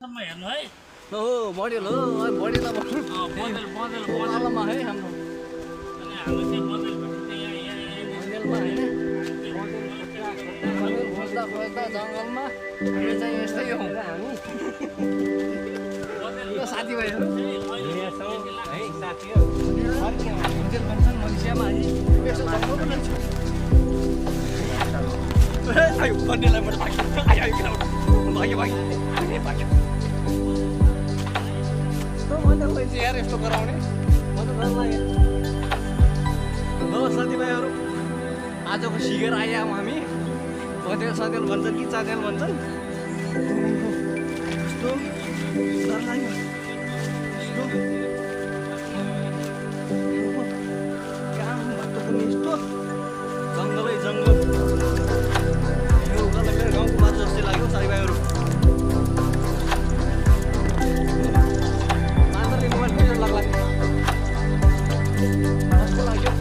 हेर्नु है हो बढेल हो बढेल बढेलमा है हाम्रो बढेलमा होइन बढेल खोज्दा खोज्दा जङ्गलमा हामी चाहिँ यस्तै हौँ यो साथीभाइहरू है साथीहरू होटेल भन्छन् मलेसियामा है यस्तो जङ्गल पनि छ आयो बढेललाई मैले भाग्यो भाग्यो भाग्यो मैले चाहिँ यार यस्तो गराउने म त डर लाग्यो हो साथीभाइहरू आजको सिकेर आयौँ हामी बदेल सदेल भन्छन् कि चादेल भन्छन् यस्तो डर लाग्यो यस्तो कहाँ भएको पनि यस्तो जङ्गलै जङ्गल यो उकालो गाउँको बाटो जस्तै लाग्यो साथीभाइहरू मोबाइल लाग्ला कस्तो लाग्यो